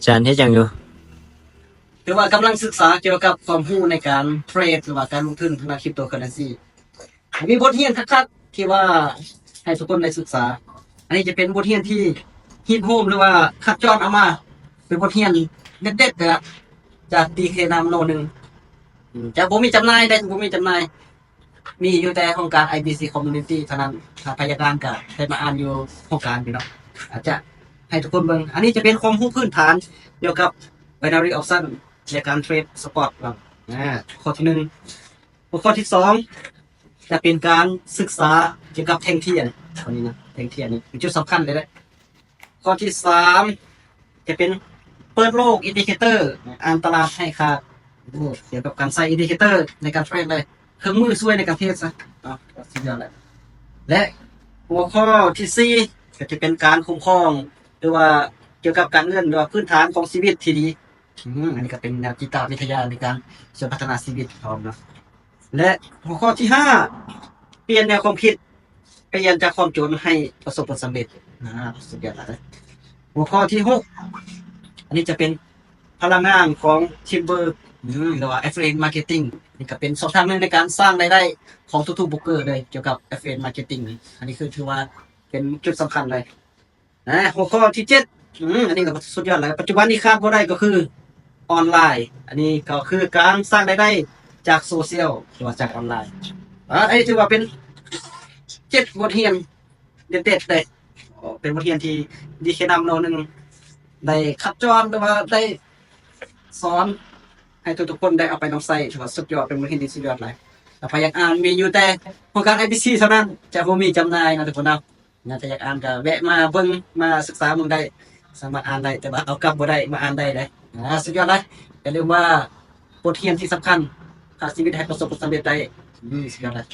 ຈານເຮັດຫຍັງຢູ່? ຄືວ່າກຳລັງສຶກສາກ່ຽວກັບຄວາມຮູ້ໃນການເທຣດ ຫຼືວ່າການລົງທຶນທາງດ້ານຄຣິບໂຕເຄີເຣນຊີ. ມີບົດຮຽນຄັກໆ ທີ່ວ່າໃຫ້ທຸກຄົນໄດ້ສຶກສາ. ອັນນີ້ຈະເປັນບົດຮຽນທີ່ຮິບໂຮມ ຫຼືວ່າຄັດຈອນເອົາມາ ເປັນບົດຮຽນເດັດໆ ເລີຍລະ ຈາກ ດີ ເຄ ນາໂນ ໜຶ່ງ. ອືມ ຈະບໍ່ມີຈຳໜ່າຍເດ້ ຈະບໍ່ມີຈຳໜ່າຍ. ມີຢູ່ແຕ່ຫ້ອງການ ໄອບີຊີ Community ເທົ່ານັ້ນ. ຖ້າໃຜຢາກອ່ານກໍໄດ້ມາອ່ານຢູ່ຫ້ອງການນີ້ເນາະ. ອາດຈະໃຫ້ທຸກຄົນເບິ່ງ. ອັນນີ້ຈະເປັນຄວາມຮູ້ພື້ນຖານກ່ຽວກັບ Binary Option ແລະ ການເທຣດ Spot ເນາະ. ອາ ຂໍ້ທີໜຶ່ງ. ຫົວຂໍ້ທີສອງ ຈະເປັນການສຶກສາກ່ຽວກັບແທ່ງທຽນ ຕົວນີ້ນະ ແທ່ງທຽນນີ້ເປັນຈຸດສຳຄັນເລີຍເດ້. ຂໍ້ທີສາມ ຈະເປັນເປີດໂລກ Indicator ອ່ານຕະຫຼາດໃຫ້ຄາດ ກ່ຽວກັບການໃຊ້ Indicator ໃນການເທຣດເລີຍ ເຄື່ອງມືຊ່ວຍໃນການເທຣດຊະເນາະ ສຸດຍອດແລ້ວ. ແລະ ຫົວຂໍ້ທີສີ່ ກໍຈະເປັນການຄຸ້ມຄອງ ຫຼືວ່າກ່ຽວກັບການເງິນ ຫຼືວ່າພື້ນຖານຂອງຊີວິດທີ່ດີ. ອືມ ອັນນີ້ກໍເປັນແນວຈິດຕະວິທະຍາໃນການຊ່ວຍພັດທະນາຊີວິດຂອງເຮົາເນາະ. ແລະ ຫົວຂໍ້ທີຫ້າ ປ່ຽນແນວຄວາມຄິດ ປ່ຽນຈາກຄວາມຈົນໃຫ້ປະສົບຜົນສຳເລັດ. ອາ ສຸດຍອດຫຼາຍ. ຫົວຂໍ້ທີຫົກ ອັນນີ້ຈະເປັນພະລັງງານຂອງ Teamwork ອືມ ຫຼືວ່າ Affiliate Marketing. ນີ້ກໍເປັນຊ່ອງທາງໜຶ່ງໃນການສ້າງລາຍໄດ້ຂອງທຸກໆໂບຣກເກີເລີຍ ກ່ຽວກັບ Affiliate Marketing ນີ້. ອັນນີ້ຄືຖືວ່າເປັນຈຸດສຳຄັນເລີຍ. ນະ ຫົວຂໍ້ທີເຈັດ ອືມ ອັນນີ້ກໍສຸດຍອດແລ້ວ. ປັດຈຸບັນນີ້ຂາດບໍ່ໄດ້ກໍຄືອອນລາຍ. ອັນນີ້ກໍຄືການສ້າງລາຍໄດ້ຈາກໂຊຊຽວ ຫຼືວ່າຈາກອອນລາຍ. ອາ ອັນນີ້ຖືວ່າເປັນເຈັດບົດຮຽນເດັດໆເດ້. ເປັນບົດຮຽນທີ່ ດີ ເຄ ນາໂນ ໜຶ່ງ ໄດ້ຄັດຈອນ ຫຼືວ່າໄດ້ສອນໃຫ້ທຸກໆຄົນໄດ້ເອົາໄປນຳໃຊ້. ຖືວ່າສຸດຍອດ ເປັນບົດຮຽນທີ່ສຸດຍອດຫຼາຍ. ຖ້າໃຜຢາກອ່ານ ມີຢູ່ແຕ່ຫ້ອງການ ໄອບີຊີ ເທົ່ານັ້ນ ຈະບໍ່ມີຈຳໜ່າຍນະທຸກຄົນເນາະ. ຖ້າຢາກອ່ານກໍແວະມາເບິ່ງ ມາສຶກສາເບິ່ງໄດ້ ສາມາດອ່ານໄດ້ ແຕ່ວ່າເອົາກັບບໍ່ໄດ້ ມາອ່ານໄດ້ເດ້. ອາ ສຸດຍອດຫຼາຍ. ຢ່າລືມວ່າບົດຮຽນທີ່ສຳຄັນ ພາກຊີວິດໃຫ້ປະສົບຜົນສຳເລັດໄດ້. ອືມ ສຸດຍອດຫຼາຍ.